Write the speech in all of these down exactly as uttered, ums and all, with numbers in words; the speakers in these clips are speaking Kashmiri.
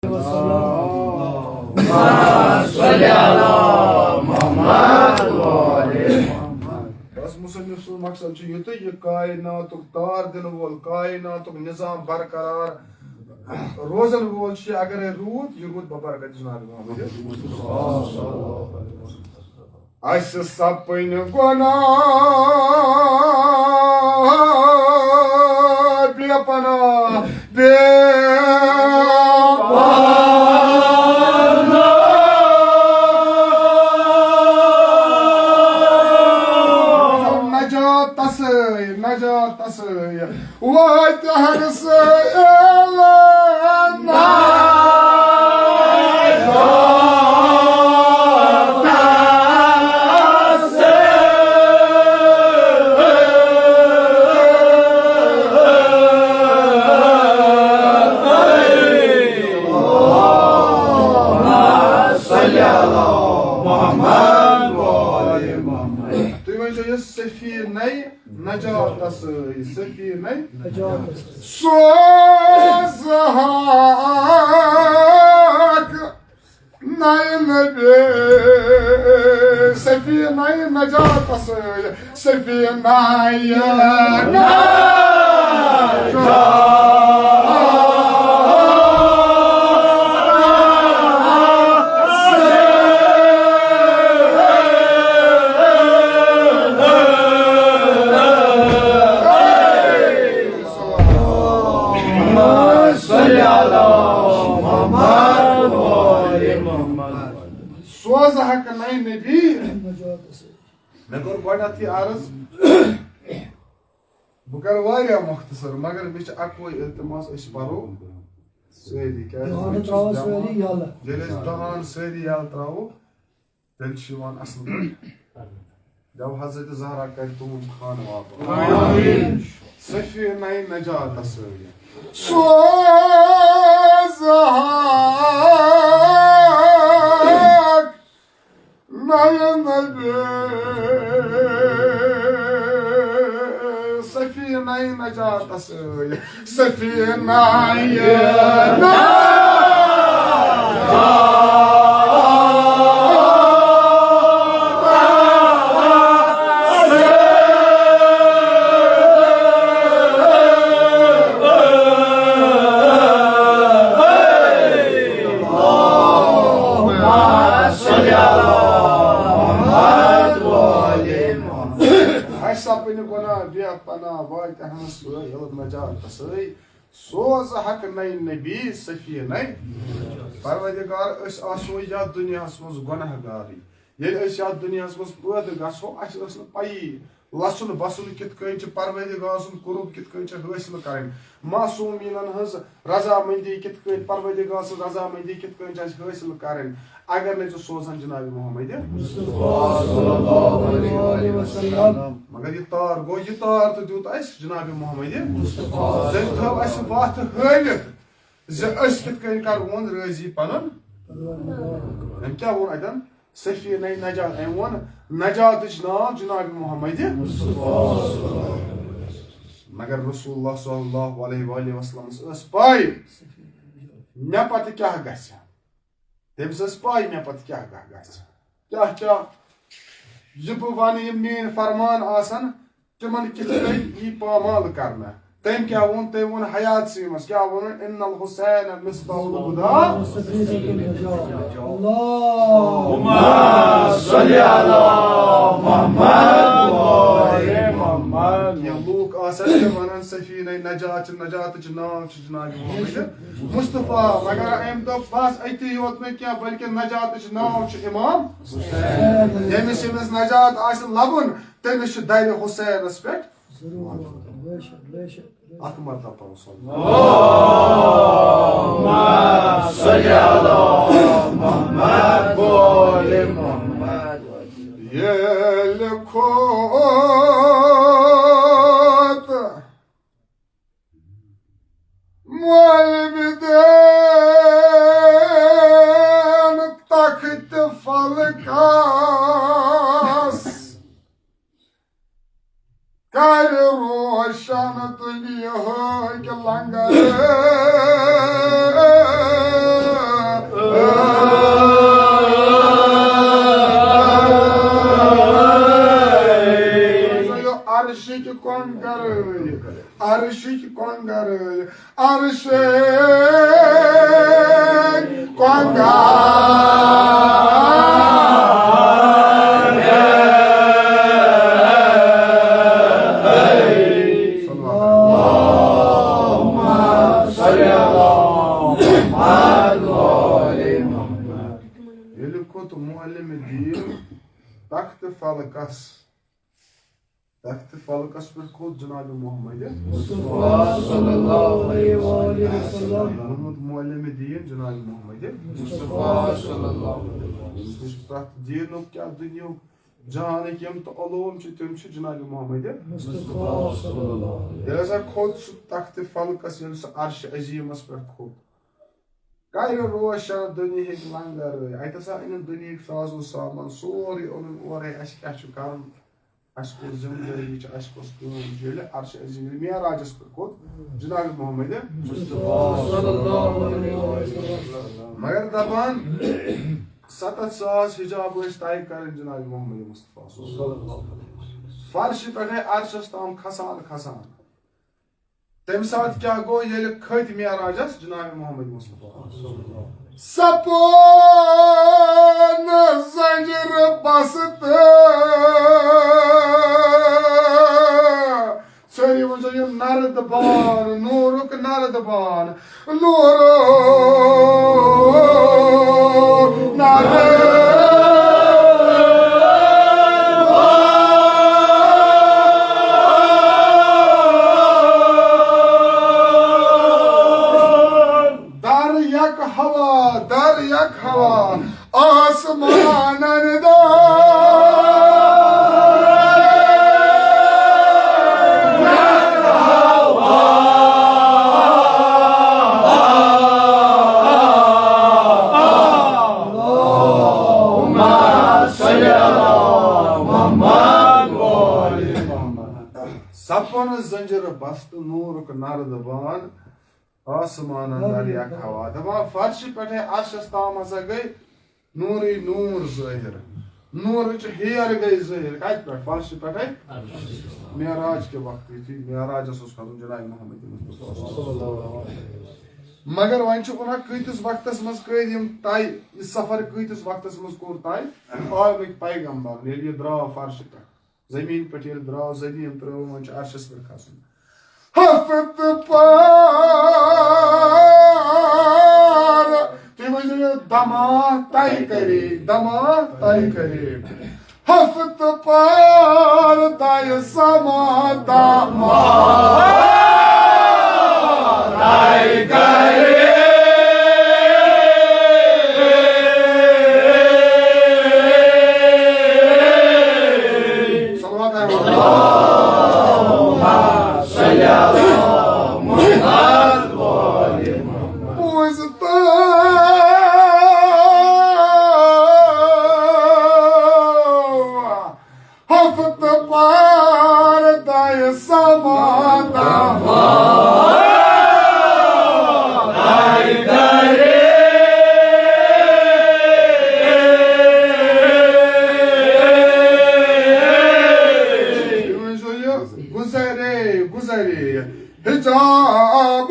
بس مصنف سُنٛد مقصد چھُ یُتُے، یہِ کائناتُک تار دِنہٕ وول، کائناتُک نظام برقرار روزن وول چھُ، اگرے روٗد، یہِ روٗد ببرکت جناب محمد۔ اسہِ سپٕنۍ گۄناہ بے پناہ، بے پناہ۔ نجات تسے، نجات تسے۔ واتہِ ہر سٲلان۔ تُہۍ ؤنۍزیو یہِ سفینَے نجاتس سۭتۍ، سفینَے نجاتس سۭتۍ۔ سوزہاکھ نَے نبی، سفینَے نجاتس سۭتۍ، سفینَے نجاتس۔ سوزہاکھ نَے نبی۔ مےٚ کوٚر گۄڈٕنیتھٕے عرض، بہٕ کرٕ واریاہ مختصر، مگر مےٚ چھُ اکوے التماس، أسۍ پرو سٲری، کیازِ دہان بہٕ چھُس ترٛاوو دٮ۪وان، سٲری یَلہٕ۔ ییٚلہِ أسۍ دہان سٲری یَلہٕ ترٛاوو، تیٚلہِ چھُ یِوان اصل پٲٹھۍ۔ دَپ حضرت زہرا کرِ تُہُنٛد خانہٕ واپس۔ آمین۔ سفینَے نجاتس سۭتۍ۔ سوزہاکھ نَے نبی، سفینَے نجاتس سۭتۍ۔ سفینَے نجاتس۔ اسہِ سپٕنۍ گۄناہ بے پناہ، واتہِ ہنس سۭتۍ ییٚلہِ نجاتس سۭتۍ۔ سوزہاکھ نَے نبی سفینَے۔ پروردگار، أسۍ آسو یتھ دُنیاہس منٛز گۄناہ گارٕے۔ ییٚلہِ أسۍ یتھ دُنیاہس منٛز پٲدٕ گژھو، اسہِ ٲس نہٕ پَیی لژُن بَسُن کِتھ کٔنۍ چھُ، پروردگار سُنٛد قرب کِتھ کٔنۍ چھُ حٲصِل کرٕنۍ، معصومیٖنن ہٕنٛز رضامندی کِتھ کٔنۍ، پروردگار سٕنٛز رضامندی کِتھ کٔنۍ چھِ اسہِ حٲصِل کرٕنۍ۔ اگر نہٕ ژٕ سوزان جناب محمد مصطفیٰ صلی اللہ علیہ وسلم۔ مگر یہِ تار گوٚو، یہِ تار تہٕ دیُت اَسہِ جناب محمد مصطفیٰ۔ تٔمۍ تھٲو اَسہِ وَتھ ہٲوِتھ زِ أسۍ کِتھ کٔنۍ کَرون رٲضی پَنُن۔ أمۍ کیٛاہ ووٚن اَتٮ۪ن؟ سفینَے نجات۔ أمۍ ووٚن نجاتٕچ ناو جناب محمد مصطفیٰ۔ مگر رسول اللہ صلی اللہ علیہ وآلہ وسلمس ٲس پَے مےٚ پَتہٕ کیٛاہ گژھِ۔ تٔمِس ٲس پَے مےٚ پَتہٕ کیٛاہ گژھِ۔ کیٛاہ کیٛاہ یہِ بہٕ وَنہٕ، یِم میٛٲنۍ فرمان آسَن، تِمَن کِتھ کٔنۍ یی پامال کرنہٕ۔ تٔمۍ کیٛاہ ووٚن؟ تٔمۍ ووٚن حیات سٕے منٛز، کیٛاہ ووٚنُن؟ "ان الحسین مصباح الہدیٰ۔" اللہ۔ اللہم صل علی محمد و آل محمد۔ کینٛہہ لوٗکھ آسَن تہِ وَنان، سفینَے نجات چھِ، نجاتٕچ ناو چھِ جناب محمد مصطفیٰ، مگر أمۍ دوٚپ، بس أتی یوت نہٕ کینٛہہ، بلکہِ نجاتٕچ ناو چھِ امام حسین۔ ییٚمِس، ییٚمِس نجات آسہِ لبُن، تٔمِس چھِ درِ حسینس پٮ۪ٹھ۔ ضروٗر، بے شک، بے شک، بے شک۔ اتھ مرتبہ پرو صلی۔ اللہم صل علی محمد و آل محمد۔ ییٚلہِ کھوت مولوی دین تخت فلکس، کر روشن دُنیاہٕکۍ لنگر۔ عرشے کۄنگا۔ ییٚلہِ کھوٚت معلم دیٖن تخت فلکس، تخت فلکس پٮ۪ٹھ کھوٚت جناب محمد مصطفیٰ صلی اللہ علیہ وآلہ وسلم۔ ووٚنمُت معلم دیٖن جناب محمد مصطفیٰ صلی اللہ علیہ وسلم۔ یُس پرٛٮ۪تھ دیٖنُک کیٛاہ دُنیاہُک جہانٕکۍ یِم تہٕ علوم چھِ، تِم چھِ جناب محمد مصطفیٰ صلی اللہ علیہ وسلم۔ ییٚلہِ ہسا کھوٚت سُہ تخت فلکس، ییٚلہِ سُہ عرش عظیمس پٮ۪ٹھ کھوٚت، کرِ روشن دُنیہٕکۍ لنگر۔ اتہِ ہسا أنِن دُنیہٕکۍ ساز و سامان، سورُے اوٚنُن اورے۔ اسہِ کیٛاہ چھُ کرُن؟ اسہِ کۄس ذمہٕ دٲری چھِ، اسہِ کۄس کٲم چھِ؟ ییٚلہِ عرش عظیم، ییٚلہِ معراجس پٮ۪ٹھ کھوٚت جناب محمد مصطفیٰ صلی اللہ علیہ وسلم۔ مگر دپان، ستتھ ساس حجاب ٲسۍ طے کرٕنۍ جناب محمد مصطفیٰ صلی اللہ علیہ وسلم۔ فرشہِ پٮ۪ٹھے عرشس تام کھسان کھسان۔ تمہِ ساتہٕ کیٛاہ گوٚو؟ ییٚلہِ کھٔتۍ معراجس جناب محمد مصطفیٰ۔ سپون زنجیر بستہٕ، ژھٔرِو زِ یہِ نردبان، نوٗرُک نردبان۔ نورو نار۔ در یک ہوا، در یک ہوا، آسمانن دار۔ سپن زنجیر بستہٕ نورُک نردبان، آسمانن در یک ہوا۔ دپان فرشہِ پٮ۪ٹھے عرشس تام ہسا گٔے نورٕے نور ظٲہِر۔ نورٕچ ہیر گٔے ظٲہِر۔ کتہِ پٮ۪ٹھ؟ فرشہِ پٮ۪ٹھے۔ معراج کہِ وقتہٕ یُتھُے معراجس اوس کھسُن جناب محمد مصطفیٰ۔ مگر وۄنۍ چھُ ونان کۭتِس وقتس منٛز کٔرۍ یِم طے، یہِ سفر کۭتِس وقتس منٛز کوٚر طے؟ آمٕتۍ پیغمبر ییٚلہِ یہِ درٛاو فرشہِ پٮ۪ٹھ، زمین پٮ۪ٹھ ییٚلہِ درٛاو، زمین ترٛٲو، وۄنۍ چھُ عرشس پٮ۪ٹھ کھسُن۔ ہفت پار، تُہۍ ؤنِو دما طے کرے، دما طے کرے۔ ہفت پار دایہِ سما دما طے کرے۔ صلوات ہے۔ اللہم صلی علی محمد۔ بوزتہٕ ہفت پار دایہِ سما دما طے کرے۔ گزرے، گزرے حجاب۔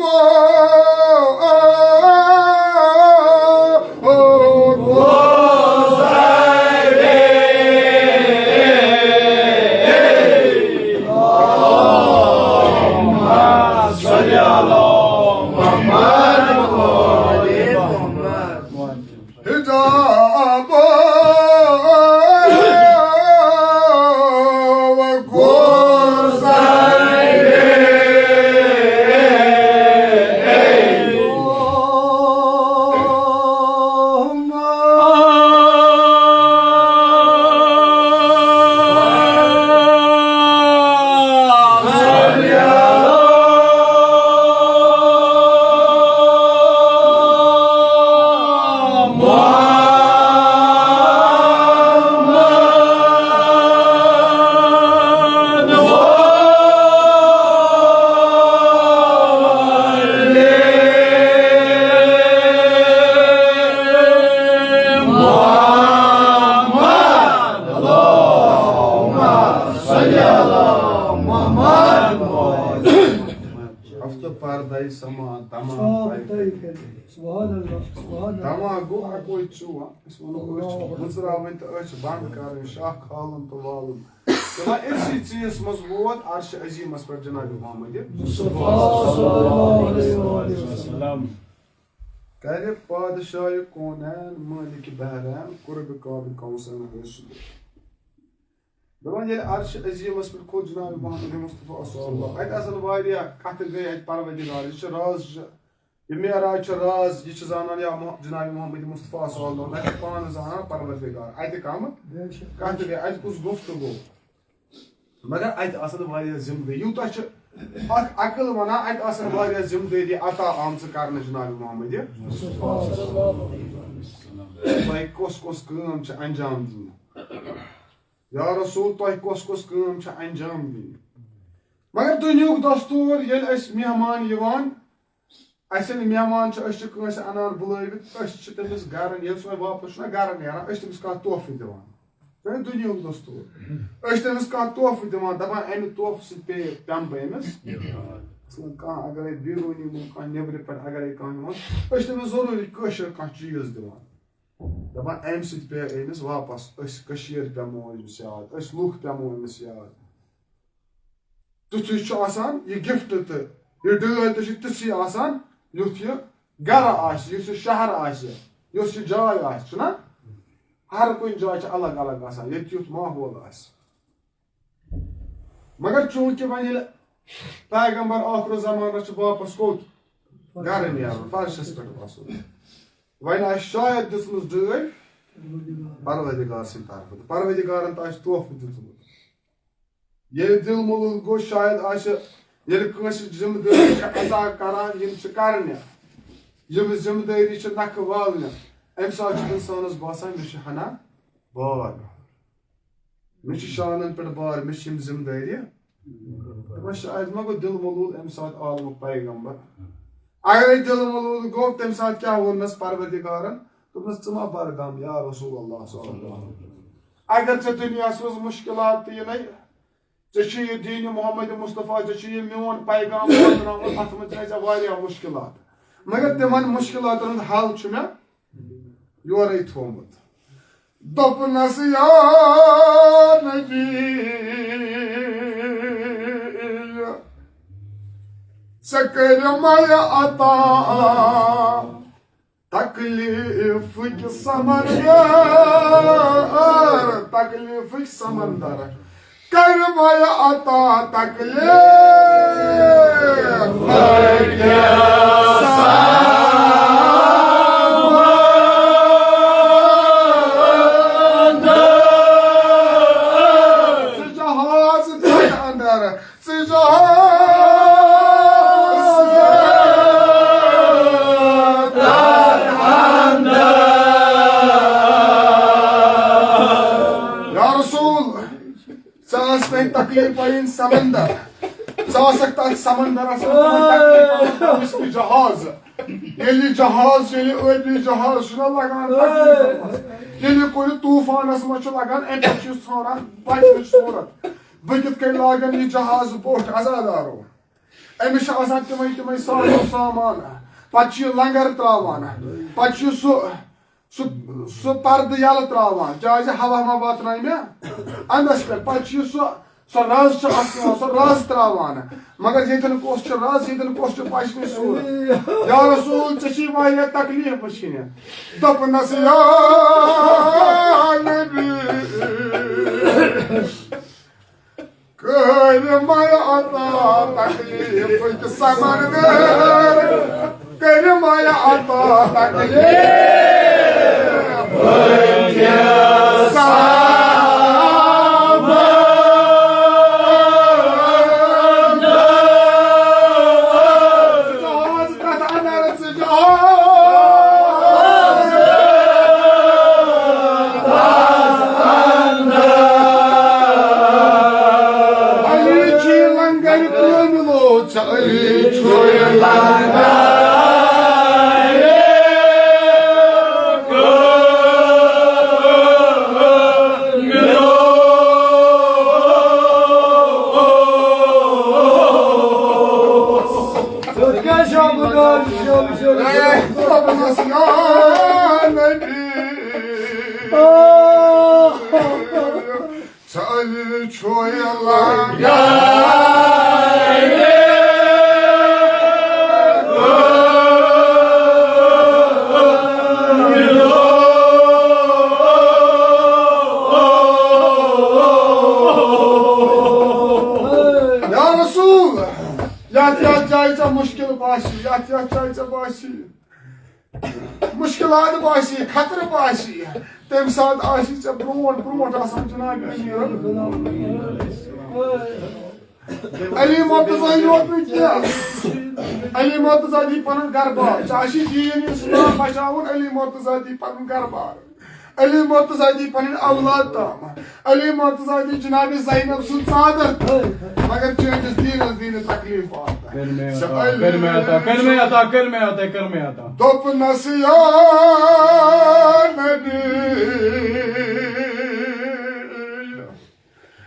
سبحان اللہ، سبحان اللہ۔ دما گوٚو اَکوے ژُوا۔ أسۍ وَنو، أچھ مٕژراوٕنۍ تہٕ أچھ بنٛد کَرٕنۍ، شاہ کھالُن تہٕ والُن۔ دَپان أمۍ سٕے ژِیَس منٛز ووت عرشِ عظیٖمَس پٮ۪ٹھ جناب محمد مصطفیٰ صلی اللہ علیہ وآلہ وسلم۔ کَرِ پادشاہ کونین مٲلِک بحرین قرب قاب قوسین حٲصِل۔ دَپان ییٚلہِ عرشِ عظیٖمَس پٮ۪ٹھ کھوٚت جناب محمد مصطفیٰ صلی اللہ، اَتہِ آسَن واریاہ کَتھٕ گٔے اَتہِ پروردگار، یہِ چھُ راز، چھُ یہِ معراج چھُ راز، یہِ چھُ زانان یا مح-، جناب محمد مصطفیٰ صلی اللہ علیہ وسلم، اَتہِ چھُ پانہٕ زانان پروردگار۔ اَتہِ کَم کَتھٕ گٔے، اَتہِ کُس گفتگو؟ مگر اَتہِ آسَن واریاہ ذمہٕ دٲری، یوٗتاہ چھُ اَکھ عقل وَنان، اَتہِ آسَن واریاہ ذمہٕ دٲری عطا آمژٕ کرنہٕ جناب محمد مصطفیٰ صلی اللہ علیہ وسلم۔ تۄہہِ کۄس کۄس کٲم چھِ انجام دِنۍ؟ یا رسول، تۄہہِ کۄس کۄس کٲم چھِ انجام دِنۍ؟ مگر دُنیہُک دستوٗر، ییٚلہِ اَسہِ مہمان یِوان، اَسہِ ییٚلہِ مہمان چھُ، أسۍ چھِ کٲنٛسہِ اَنان بُلٲوِتھ، أسۍ چھِ تٔمِس گرٕ، ییٚلہِ سُہ وۄنۍ واپس چھُنہ گرٕ نیران، أسۍ چھِ تٔمِس کانٛہہ تحفہٕ دِوان۔ یعنی دُنیہُک دستوٗر۔ أسۍ چھِ تٔمِس کانٛہہ تحفہٕ دِوان، دَپان، اَمہِ تحفہٕ سۭتۍ پیٚیہِ پٮ۪مہٕ بہٕ أمِس۔ مثلاً کانٛہہ اگرے بیروٗنی مُلک، کانٛہہ نیٚبرِ پٮ۪ٹھ اگرے کانٛہہ یِوان، أسۍ چھِ تٔمِس ضروٗری کٲشُر کانٛہہ چیٖز دِوان۔ دَپان، اَمہِ سۭتۍ پیٚیہِ أمِس واپس، أسۍ کٔشیٖر پٮ۪مو أمِس یاد، أسۍ لُکھ پٮ۪مو أمِس یاد۔ تیُتھُے چھُ آسان یہِ gift تہٕ یہِ ڈٲلۍ تہِ چھِ تِژھٕے آسان، یُتھ یہِ گرٕ آسہِ، یُتھ یہِ شہر آسہِ، یۄس یہِ جاے آسہِ، چھُنہ؟ ہر کُنہِ جایہِ چھِ الگ الگ آسان، ییٚتہِ یُتھ ماحول آسہِ۔ مگر چوٗنٛکہِ وۄنۍ ییٚلہِ پیغمبر ٲخرُ زمانس چھُ واپس کوٚت؟ گرٕ نیرُن، فرشس پٮ۪ٹھ وسُن۔ وۄنۍ آسہِ شاید دِژمٕژ ڈٲلۍ پروردگار سٕنٛدِ طرفہٕ، تہٕ پروردگارن تہِ آسہِ تحفہٕ دیُتمُت۔ ییٚلہِ دِل ملوٗل گوٚو، شاید آسہِ، ییٚلہِ کٲنٛسہِ ذمہٕ دٲری چھِ عطا کران، یِم چھِ کرنہِ، یِم ذمہٕ دٲری چھِ نکھٕ والنہِ، اَمہِ ساتہٕ چھُ اِنسانَس باسان، مےٚ چھُ ہنا بار، مےٚ چھُ شانَن پٮ۪ٹھ بار، مےٚ چھِ یِم ذمہٕ دٲری۔ دَپان، شاید ما گوٚو دِل ملوٗل اَمہِ ساتہٕ عالمُک پیغمبر۔ اگرے دِل ملوٗل گوٚو، تَمہِ ساتہٕ کیٛاہ ووٚننَس پروردگارن؟ دوٚپنَس، ژٕ ما بر غم یا رسول اللہ صلی اللہ علیہ وسلم۔ اگر ژےٚ دُنیاہَس منٛز مُشکِلات تہِ یِنَے، ژےٚ چھُ یہِ دیٖنِ محمد مصطفیٰ، ژےٚ چھُ یہِ میون پیغام واتناوُن، اَتھ منٛز چھِ ژےٚ واریاہ مُشکِلات۔ مگر تِمن مُشکِلاتن ہُنٛد حل چھُ مےٚ یورَے تھوٚومُت۔ دوٚپنَس، یا نبی، ژےٚ کٔرِ مےٚ عطا تکلیفٕکۍ سمندر، تکلیفٕکۍ سمندر۔ کر مےٚ عطا تکلیفٕکۍ سمندر۔ ژٕ جہاز تتھ اندر، ژٕ جہاز تتھ اندر۔ یا رسول، ژٕ آس تۄہہِ تکلیف پَرٕنۍ سمندر۔ ژٕ آسکھ تَتھ سمندرَس منٛز تِمَن تکلیفَن منٛز تھاوُن، یُس یہِ جہاز۔ ییٚلہِ یہِ جہاز، ییٚلہِ ٲبی جہاز چھُنہ لگان تکلیفَن منٛز، ییٚلہِ یہِ کُنہِ طوٗفانَس منٛز چھُ لگان، اَمہِ پَتہٕ چھُ یہِ ژھانڈان بچنٕچ صوٗرت۔ بہٕ کِتھ کٔنۍ لاگَن یہِ جہاز بوٚٹھ عزادارو؟ أمِس چھِ آسان تِمَے تِمَے ساز و سامان۔ پَتہٕ چھُ یہِ لنگر ترٛاوان۔ پَتہٕ چھُ یہِ سُہ سُہ سُہ پردٕ یَلہٕ ترٛاوان، کیٛازِ ہوا ما واتنایہِ مےٚ اَندَس پٮ۪ٹھ۔ پَتہٕ چھُ یہِ سُہ، سۄ رَز چھِ اَتھ پٮ۪وان، سۄ رَز ترٛاوان۔ مگر ییٚتٮ۪ن کۄس چھِ رَز، ییٚتٮ۪ن کۄس چھِ پَشنٕچ صوٗرت۔ یا رسول، ژےٚ چھِی واریاہ تکلیٖف وٕچھِنہِ۔ دوٚپنَس، یا نبی، کٔرۍ مےٚ عطا تکلیفٕکۍ سمندر، کٔرۍ مےٚ عطا تکلیفٕکۍ سمندر۔ جہاز تتھ اندر، ژٕ جہاز علی چھی لنگر کٲمِلو، ژٕ علی چھُے لنگر۔ یا نبی، ژٕ علی چھُے لنگار۔ یا رسول، یتھ یتھ جایہِ ژےٚ مُشکِل باسی، یتھ یتھ جایہِ ژےٚ باسی، مُشکِلات باسی، خطرٕ باسی، تَمہِ ساتہٕ آسی ژےٚ برونٛٹھ برونٛٹھ آسان جناب امیٖرن۔ علی مرتضی یوت نہٕ کینٛہہ، علی مرتضی دی پنُن گرٕ بار، ژےٚ آسی دیٖن اسلام بچاوُن، علی مرتضی دی پنُن گرٕ بار۔ علی مرتضی دی پنٕنۍ اولاد تام۔ علی مرتضی دی جناب زینب سُنٛد ژادر تام۔ مگر چٲنِس دیٖنس دی نہٕ تکلیف واتنہٕ۔ کٔر مےٚ عطا، کٔر مےٚ عطا، کٔر مےٚ عطا، کٔر مےٚ عطا، کٔر مےٚ عطا۔ دوٚپنس یا نبی،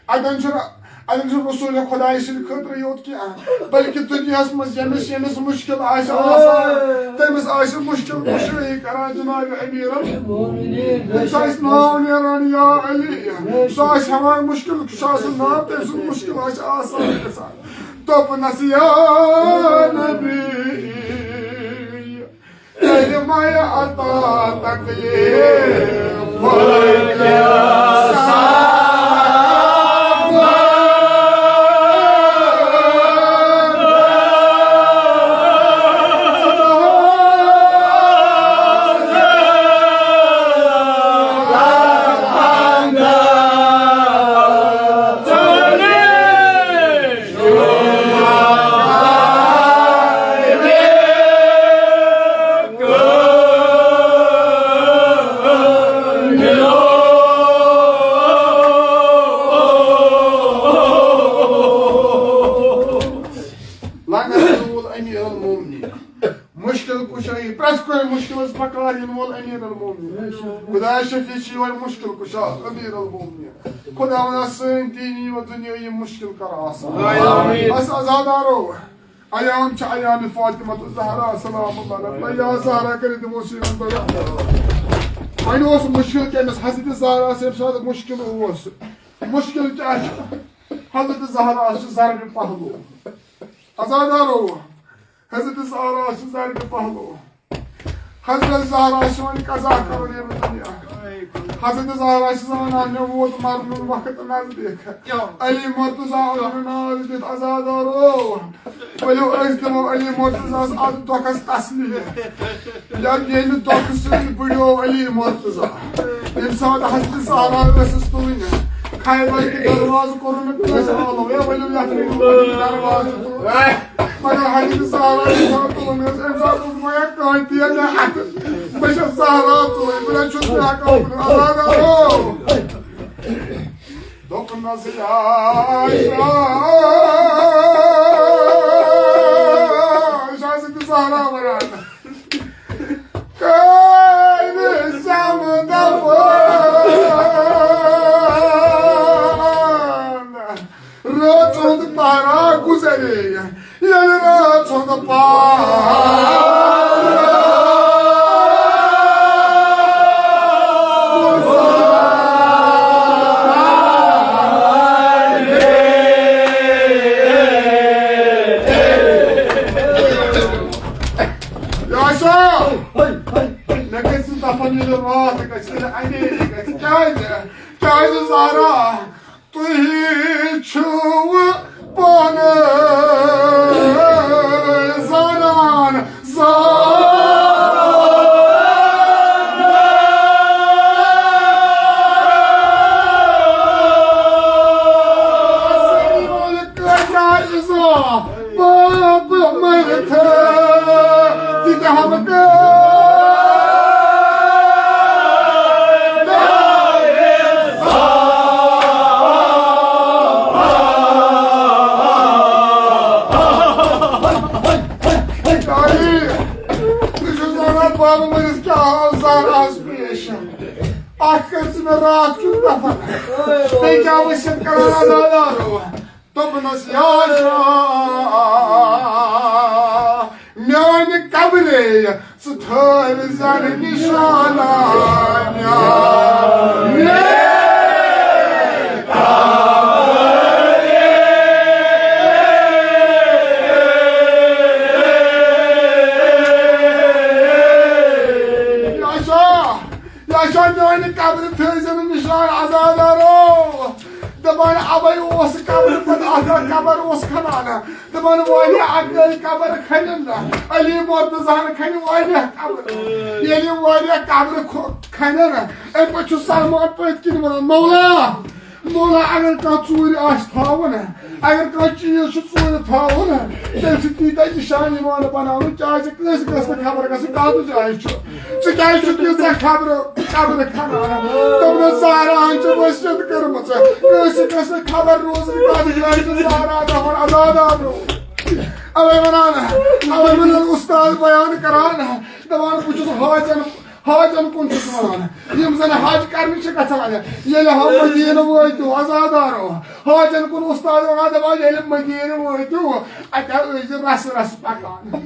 اتٮ۪ن چھُنہٕ، اتٮ۪ن چھُنہٕ رسول خۄدایہِ سٕنٛدِ خٲطرٕ یوت کینٛہہ، بلکہِ دُنیاہس منٛز ییٚمِس، ییٚمِس مُشکِل آسہِ آسان، تٔمِس آسہِ مُشکِل کُشٲیی کران جناب امیٖرن۔ تٔمِس آسہِ ناو نیران یا علی، سُہ آسہِ ہٮ۪وان مُشکِل کُشا سُنٛد ناو، تٔمۍ سُنٛد مُشکِل آسہِ آسان گژھان۔ دوٚپنس یا نبی، کٔرۍ مےٚ عطا تکلیف کیٛاہ سا۔ لنگر رسول امیر المومنین، مشکل کشائی، پرٛٮ۪تھ کُنہِ مشکلس پکار یِنہٕ وول امیر المومنین۔ خدا شفیع چھُ یور مشکل کشا امیر المومنین۔ خداوندا سٲنۍ دینی و دنیٲیی مشکل کر آسان۔ آمین۔ بس عزادارو، ایام چھِ ایام فاطمہ الزہرا سلام اللہ علیہا۔ یا زہرا کٔرِتھ دِمو سیٖنَن پٮ۪ٹھ۔ وۄنۍ اوس مُشکِل کٔمِس؟ حضرت زہرا ییٚمہِ ساتہٕ مُشکِل اوس۔ مُشکِل کیٛاہ چھُ؟ حضرت زہرا چھِ ضربِ پہلو۔ عزادارو، حضرت زہرا چھِ ضربِ پہلو۔ حضرت زہرا چھِ وۄنۍ قضا کرُن ییٚمہِ دُنیا۔ حضرت زہرا چھِ زانان مےٚ ووت مرنُن وقت نزدیٖک۔ علی مرتضیٰ اوٚن مےٚ ناو دِتھ عزادارو۔ ؤلِو أسۍ دِمو علی مرتضیٰ ہس اتھ دۄکھس تسلی۔ یا ییٚمہِ دۄکھٕ سۭتۍ بُڈیو علی مرتضیٰ۔ ییٚمہِ ساتہٕ حضرت زہرا ٲسٕس تُلٕنۍ، خیبر کہِ دروازٕ کوٚرُن نہٕ کٲنٛسہِ آلو۔ یا ؤلِو یتھ دروازٕ تُلُن۔ مگر حضرت زہرا ییٚمہِ ساتہٕ تُلُن ٲس، أمۍ ساتہٕ اوس گویا کانٛہہ تہِ مےٚ اتھٕ۔ بہٕ چھَس زہرا تُلٕنۍ، بہٕ نہ چھُس نہٕ ہٮ۪کان تُلُن۔ عزادارو۔ دوٚپنس یا عائشہ، عائشہ سٕنٛدِ زہرا ونان، کٔرۍ سمدپان، رٲژ ہُنٛد پہرا گُزرے۔ ییٚلہِ رٲژ ہُنٛد پہر یہِ آسہِ، مےٚ گژھِ دفن ییٚلہِ راتھ گژھِ، ییٚلہِ اندیرٕ گژھِ۔ کیٛازِ؟ کیٛازِ زہرا؟ تُہۍ چھِو پانہٕ زانان، زانان۔ باب مرتھ تہِ تہِ ہم تاریخ، بہٕ چھُس وَنان بابہٕ مٲلِس کیٛاہ آو زہراہَس پیش۔ اَکھ کٔر ژٕ مےٚ راتھ کیُتھ دفن۔ بیٚیہِ کیٛاہ ؤسِتھ کران عزادارو؟ دوٚپنَس، یا شاہ، میٛانہِ قبرے تھٲوۍ زن نشانہ میانہِ۔ یہِ ہسا، یہِ ہسا میانہِ قبرِ تھٲوۍ زن نشان عزادارو۔ دپان اوے اوس قبرِ پتہٕ اکھ اکھ قبر اوس کھنان۔ دپان واریاہ اکٲے قبر کھنن، علی مرتضیٰ ہن کھنہِ واریاہ قبر۔ ییٚلہِ یِم واریاہ قبر کھو-، کھنن، امہِ پتہٕ چھُ سلمان پٔتۍ کِنۍ ونان، مولا، مولا، اگر کانٛہہ ژوٗرِ آسہِ تھاوُن، اگر کانٛہہ چیٖز چھُ ژوٗرِ تھاوُن، تیٚلہِ چھِ تیٖتیٛاہ نِشان یِوان بناونہٕ، کیٛازِ کٲنٛسہِ گٔژھ نہٕ خبر گژھٕنۍ کَتھ جایہِ چھُ۔ ژٕ کیٛازِ چھُکھ ییٖژاہ خبرٕ، خبرٕ کھنان؟ دوٚپنَس، زہراہَن چھِ وصیت کٔرمٕژ، کٲنٛسہِ گٔژھ نہٕ خبر روزٕنۍ کَتھ جایہِ چھُ زہرا دَپان، عزادارو۔ اَوَے وَنان، اَوَے وَنان اُستاد بیان کَران، دَپان، بہٕ چھُس حاجَن حاجن کُن چھُس وَنان، یِم زَن حج کَرنہِ چھِ گژھان، ییٚلہِ ہا مدیٖنہٕ وٲتِو، عزادارو، حاجن کُن اُستاد وَنان، دَپان، ییٚلہِ مدیٖنہٕ وٲتِو، اَتہِ ہا ٲسۍ زِ رَسہٕ رَسہٕ پَکان۔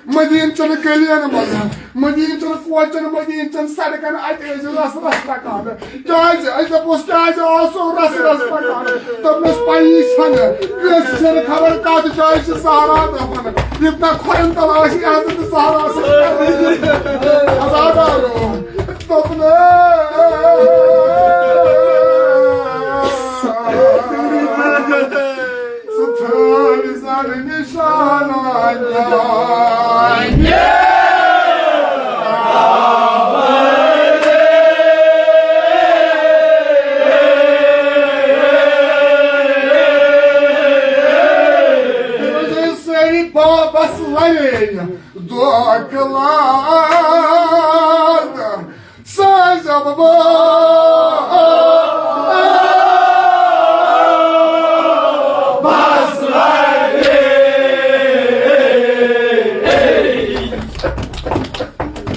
مدیٖنہٕ چَن گٔلیَن منٛز، مدیٖنہٕ چَن کوچَن، مدیٖنہٕ چَن سڑکَن، اَتہِ ٲسۍ زِ رَسہٕ رَسہٕ پَکان۔ کیٛازِ؟ اَسہِ دوٚپُس، کیٛازِ آسو رَسہٕ رَسہٕ پَکان؟ دوٚپنَس، پَیی چھَنہٕ، کٲنٛسہِ چھَنہٕ خبر کَتھ جایہِ چھِ زہرا دَفن۔ ییٚتہِ نا کھۄرَن تَل آسہِ حضرت زہرا سٕنٛز۔ عزادارو، دوٚپنَس، ژٕ تھٲوۍ زَن نِشانہ میانہِ۔ سٲری واپس لڑے دۄکھ لاد۔ ساز بابا۔ بس لگے۔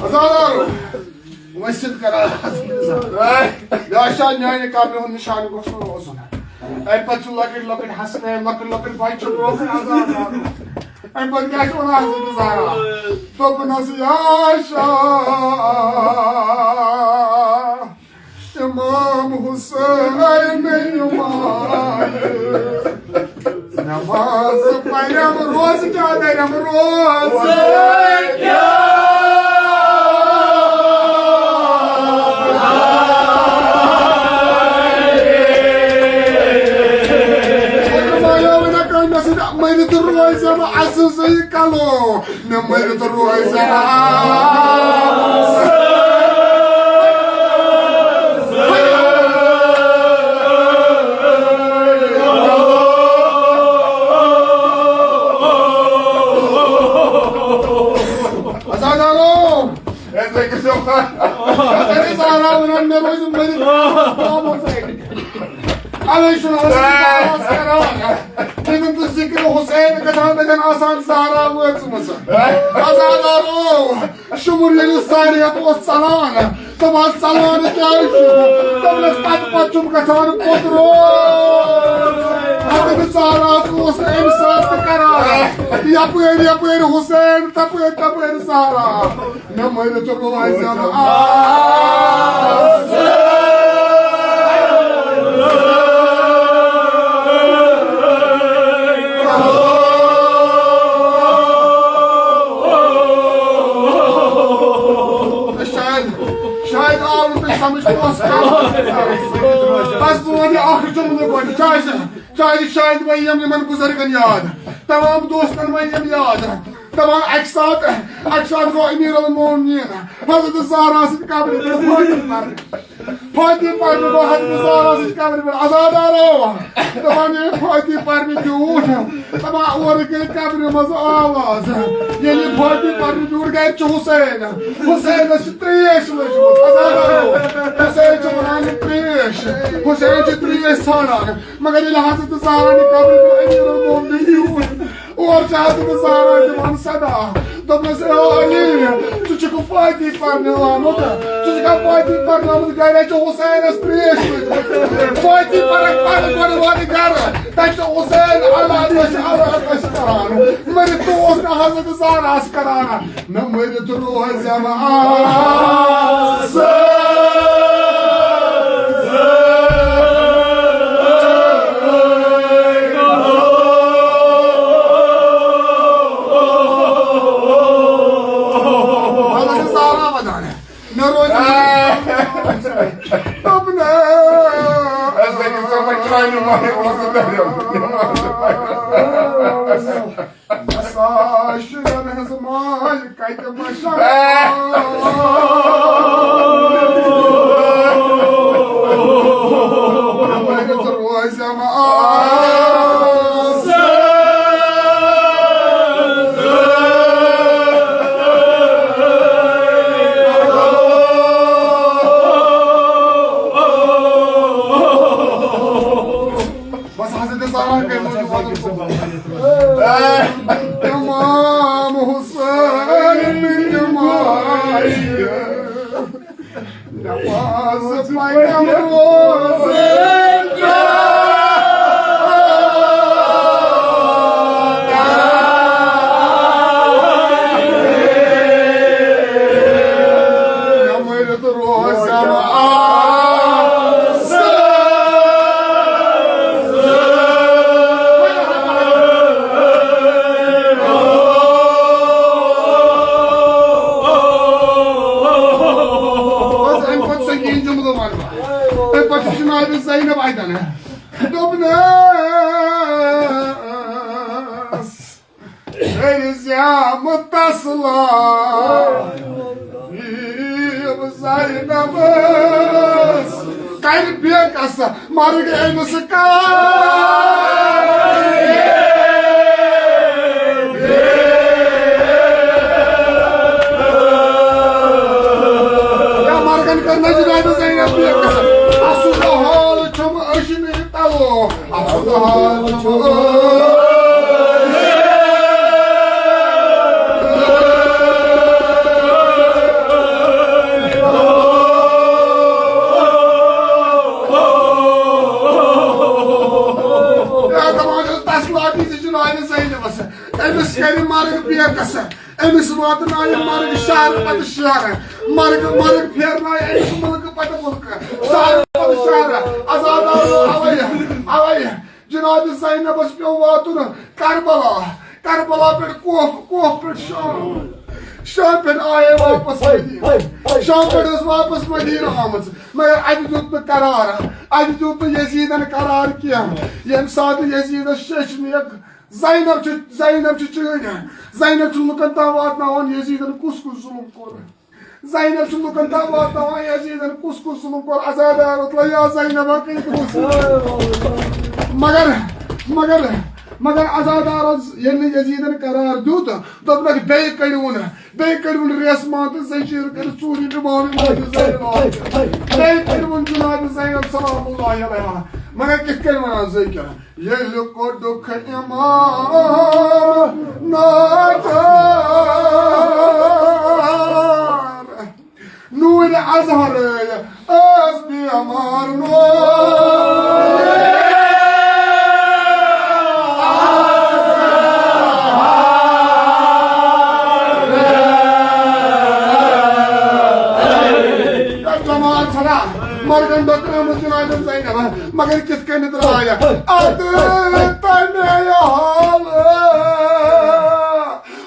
عزادارو، وسیعت کران۔ یہِ چھا میانہِ قبرِ ہُنٛد نِشان گوٚژھ نہٕ روزُن۔ اَمہِ پتہٕ چھُ لۄکٕٹۍ لۄکٕٹۍ حسنین، لۄکٕٹۍ لۄکٕٹۍ بچہِ روزُن عزادارو۔ اَمہِ پتہٕ کیٛاہ چھُ وَنان حضرت زہرا؟ دوٚپنَس، یا شاہ امام حسین، امام۔ نماز پرم روز کیا درم روز۔ مٔرِتھ روزِ نہٕ اَسہِ زٕے کلو، مےٚ مٔرِتھ روزِ نہٕ۔ عزادارو، ہے، تُہۍ کٔرۍزیو۔ اَسہِ ٲسۍ زہرا وَنان، مےٚ روزِ مٔرِتھ۔ اَوَے چھُنہٕ حضرت زہراہَس کران۔ تٔمۍ تہٕ ذِکر حسین گژھان تَتٮ۪ن آسان زہرا وٲژمٕژ۔ عزادارو، شُمُر ییٚلہِ ساڑِ ہَتھ اوس ژَلان، تِم حظ ژَلان کیٛازِ چھُ؟ تِم ٲسۍ پَتہٕ پَتہٕ چھُم گژھان کوٚت روز۔ حضرت زہراہَس اوس نہٕ اَمہِ ساتہٕ تہِ کران۔ یَپٲرۍ یَپٲرۍ حسین، تَپٲرۍ تَپٲرۍ زہرا۔ مےٚ مٔرِتھ روزِ نہٕ آز۔ شاید، شاید آو نہٕ تۄہہِ سمجھ کۄس کتھ۔ بس بہٕ ونہٕ یہِ اکھ جملہٕ گۄڈٕ۔ کیٛازِ؟ کیٛازِ شاید وۄنۍ یِم یِمن بُزرگن یاد، تمام دوستن وۄنۍ یِم یاد۔ دپان اکہِ ساتہٕ، اکہِ ساتہٕ گوٚو امیر المومنین حضرت زہرا سٕنٛدِ قبرِ پٮ۪ٹھ فاتح پرنہِ۔ فاتح پرنہِ گوٚو حضرت زہرا سٕنٛدِ قبرِ پٮ۪ٹھ۔ عزادارو، دپان ییٚلہِ فاتح پرنہِ بیوٗٹھ، دپان اورٕ گٔے قبرِ منٛز آواز۔ ییٚلہِ یہِ فاتح پرنہِ بیوٗٹھ، گرِ چھُ حسین۔ حسینس چھِ ترٛیش لٔجمٕژ۔ عزادارو، حسین چھُ ونان یہِ ترٛیش۔ حسین چھِ ترٛیش ژھانڈان۔ مگر ییٚلہِ حضرت زہرا نہِ قبرِ پٮ۪ٹھ امیر المومنین بیوٗٹھ، اور چھِ حضرت زہرا دِوان صدا۔ دوٚپنَس، "اے علی، ژٕ چھُکھ فاتح پرناوان، ژٕ چھُکھ فاتح پرناوان، گرِ چھُ حسینَس ترٛیش سۭتۍ۔ فاتح پرکھ پرنہٕ گۄڈٕ واتہِ گرٕ، تَتہِ چھُ حسین اللہ دٔسۍ، اللہ دٔسۍ کران۔ مٔرِتھ تہِ اوس نہٕ حضرت زہراہَس کران۔" نہ مٔرِتھ روزٮ۪م آس۔ مےٚ روزِ دوٚپنَس۔ اَسہِ لَگہِ سۄ وۄنۍ چانہِ مَرِ اوس سُہ دٔریاو۔ نسا شُرٮ۪ن ہٕنٛز ماے کتہِ مشم۔ روزم آس۔ بس حضرت زہرا کَرِ موٗجوٗب وَنُن۔ امام حسین بن مائی نماز پرم روز۔ روزم آس۔ بس اَمہِ پتہٕ سنگیٖن جملہٕ وَنہٕ بہٕ۔ اَمہِ پتہٕ چھِ جناب زینب اَتٮ۪ن۔ دوٚپنَس، کٔرۍ زیام تسلا۔ یِم زینبس کرِ بے کس مرگ أمِس کر۔ یا مرگن کر نہ جناب زینب بے کس۔ اصل حال چھم اشنی تلو۔ تسلا دِژ جنابِ زینبس، أمِس کرِ مرگ بے کس۔ أمِس واتنایہِ مرگ شہر پتہٕ شہر، مرگ، مرگ پھیرنایہِ أمِس مُلکہٕ پتہٕ مُلکہٕ، شہر پتہٕ شہر۔ عزادارو، اوے، اوے جناب زینبس پیوٚو واتُن کربلا۔ کربلا پٮ۪ٹھ کوف، کوف پٮ۪ٹھ شام، شام پٮ۪ٹھ آیے واپس مدینہ۔ شام پٮ۪ٹھ ٲس واپس مدینہ آمٕژ، مگر اتہِ دیُت نہٕ قرار، اتہِ دیُت نہٕ یزیدن قرار کینٛہہ۔ ییٚمہِ ساتہٕ یزیدس شیٚچھ نیکھ زینب چھِ، زینب چھِ چٲنۍ۔ زینب چھِ لُکن تام واتناوان یزیدن کُس کُس ظُلُم کوٚر۔ زینب چھِ لُکن تام واتناوان یزیدن کُس کُس ظُلُم کوٚر۔ عزادار اوتلا یا زینب کٔرِتھ اوس۔ مگر، مگر، مگر عزادارو ییٚلہِ نہٕ یزیدن قرار دیُت، دوٚپنکھ، "بیٚیہِ کٔڑِوُن، بیٚیہِ کٔڑِوُن ریسمان تہٕ زنجیٖر کٔرِتھ ژوٗرِ امام امام زینب۔" بیٚیہِ کٔڑِوُن جناب زینب سلام اللہ علیہا۔ مگر کِتھ کٔنۍ ونان زٲکِر؟ ییٚلہِ کوٚڈُکھ امام ناچار، نوٗرِ اظہر ٲس بیمار نوٗر۔ جماعت چھنا مرگن ڈۄکرٲومٕژ جناب زینب، مگر کِتھ کٔنۍ درٛاے اتھ تمے حال؟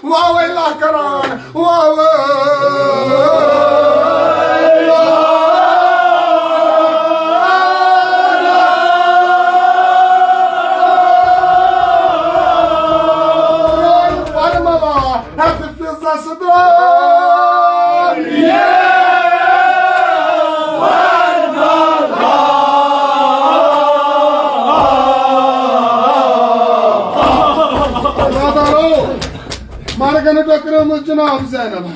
واوے لا کران، واوے۔ پرملا ہیٚتھ فضس درٛاو۔ عزادارو، مرگن ڈۄکرٲومٕژ جناب زینب۔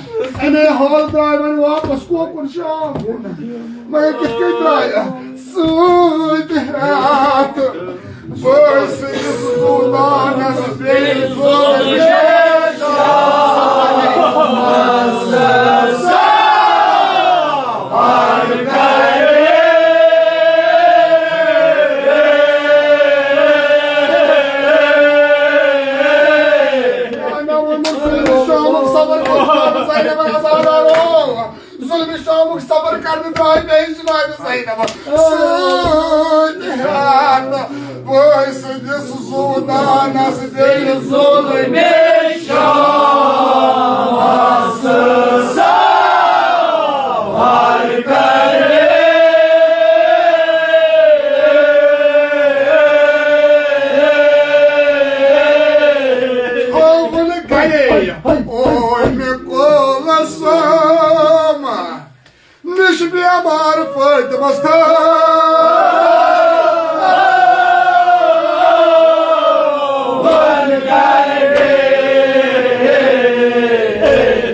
امے حال درٛاے وۄنۍ واپس کوکُن شام کُن۔ مگر کِتھ کٔنۍ درٛاے؟ سۭتۍ ہیٚتھ بٲے سٕنٛدِس زُو دانَس بیٚیہِ زُو شامُک صبر کوٚر زینبَن عذاب آو۔ ظُلمِ شامُک صبر کرنہٕ درٛاے بیٚیہِ جنابِ زینب سۭتۍ ہٮ۪تھ بٲے سٕنٛدِس زُو دانَس بیٚیہِ ظُلمِ شامَس سوال کرے۔ اوے مےٚ کولس نِش بیمار فاطمس تھٲو۔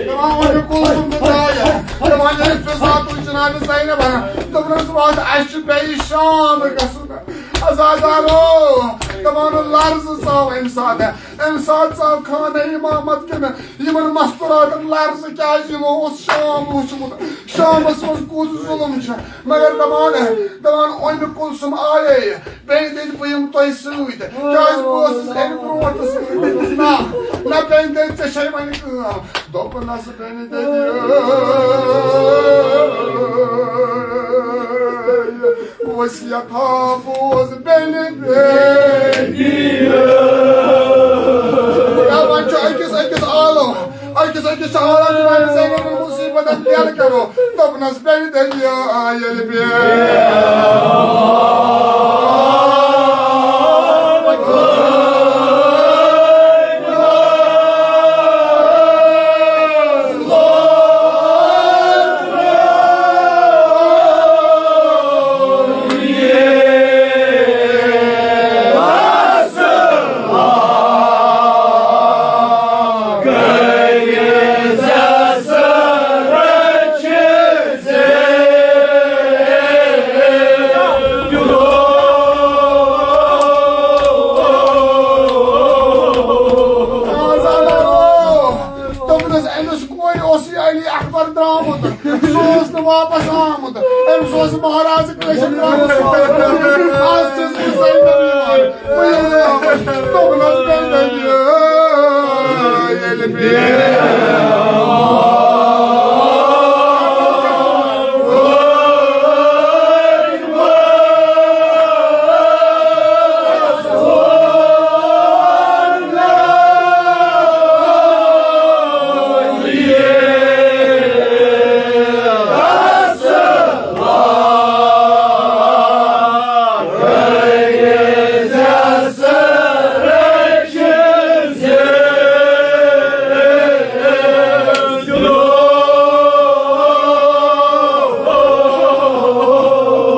دپان، اوے مےٚ کولس نِش بیمار۔ دپان، ییٚلہِ فضا تُل جناب زینب، دوٚپنس، وَتھ، اَسہِ چھُ بیٚیہِ شام گژھُن۔ عزادارو، دپان، لرزٕ ژاو اَمہِ ساتہٕ۔ اَمہِ ساتہٕ ژاو خانہ امامت کِنہٕ یِمن مستوراتن لرزٕ، کیازِ یِمو اوس شام وُچھمُت، شامس منٛز کُس ظُلم چھُ۔ مگر دپان، دپان، اُمہِ کلثوم آیے، بیٚنہِ دٔدۍ، بہٕ یِمہٕ تۄہہِ سۭتۍ، کیازِ بہٕ ٲسٕس امہِ برونٛٹھ ٲسٕس نہ، نہ بیٚنہِ دٔدۍ، ژےٚ چھے وۄنۍ کٲم۔ دوٚپنس، بیٚنہِ دٔدۍ، وصیت ہا بوز بیٚنہِ دٔدۍ۔ یا وۄنۍ چھُ أکِس أکِس عالم، أکِس أکِس چھُ عالم دِوان زینب مصیبتن تیل کرو۔ دوٚپنس، بیٚنہِ دٔدۍ، ییٚلہِ بیٚیہِ دوٚپنس، أمِس کورِ اوس یہِ علی اکبر درٛامُت، سُہ اوس نہٕ واپس آمُت۔ أمِس اوس مہراز کٲشِر درٛامُت، سُہ اوس نہٕ۔ آز چھُس بہٕ زینب یِوان۔ بہٕ یِمہٕ واپس۔ دوٚپنس، بیٚنہِ دٔدۍ، ییٚلہِ بیٚیہِ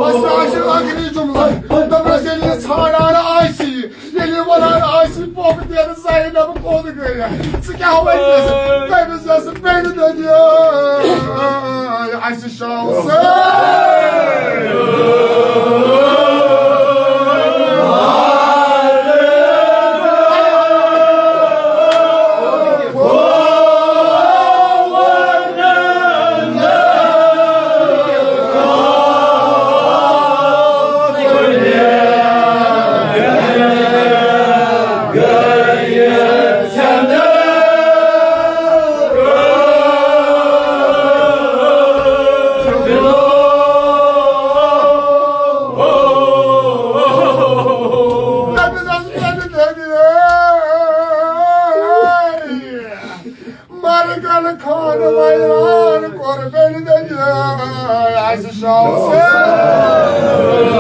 بس، یہِ آسہِ ٲخری جملہٕ۔ دوٚپنس، ییٚلہِ یہِ ژھانٛڈان آسہِ، ییٚلہِ یہِ ونان آسہِ، پوٚک دِیَن زینب کوٚت گٔیہِ؟ ژٕ کیٛاہ ونکھ؟ تٔمِس یۄس بیٚنہِ دٔدۍ، اَسہِ شاو سۭتۍ۔ مرگن خان ویران کوٚر بیٚنہِ دٔدۍ، اَسہِ شاو سۭتۍ۔